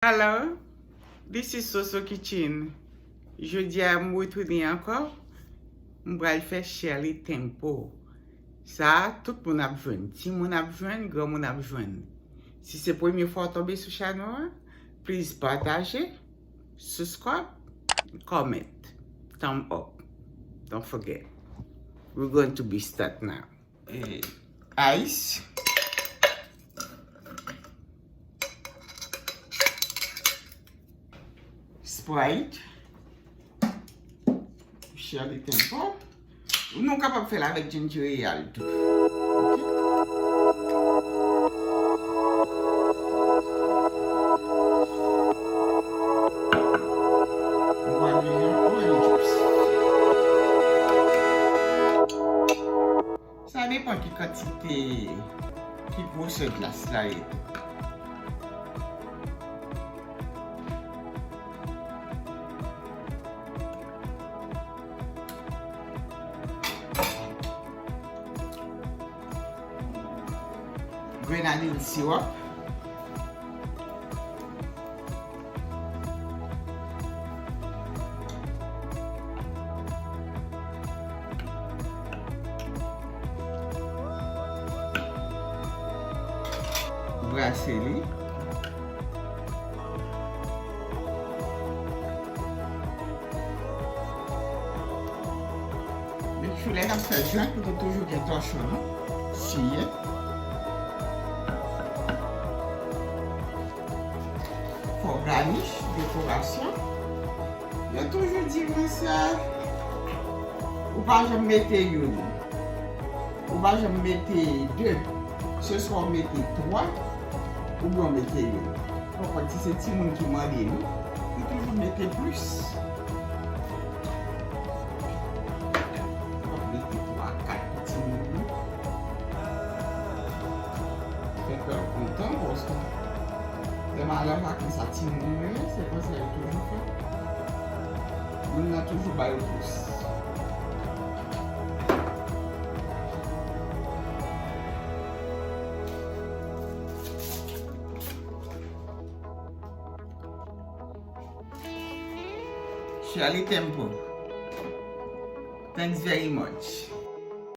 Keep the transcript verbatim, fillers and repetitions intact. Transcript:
Hello, this is Soso Kitchen. Jodi a m retounen ankò. M pral fè Shirley Temple. Sa a, tout moun ap jwenn. Timoun ap jwenn, granmoun ap jwenn. Si se premye fwa w tonbe sou chanèl an, please pataje, subscribe, comment, thumb up. Don't forget. We're going to be start now. Eh, ice. Sprite. Shirley Temple. Nou kapab fè l avèk ginger ale tou. Ok. Nou pral bezwen orange juice. Sa depann ki kantite, ki gwosè glas la ye. Grenadine syrup. Brase li. Make sure lè n ap fè drink, nou toujou gen tòchon nou siye. For garnish, dekorasyon. Yo toujou di mwen sa, ou pa janm mete youn. Ou pa janm mete de. Se swa w mete twa, oubyen w mete youn. Ou konprann, si se timoun ki mande nou, nou toujou mete plis. W ap mete twa, kat pou timoun nou. Fè kè w kontan, paske lè m al an vakans a timoun mwen yo, se konsa yo toujou fè. Moun nan toujou ba yo plis. Shirley Temple. Thanks very much.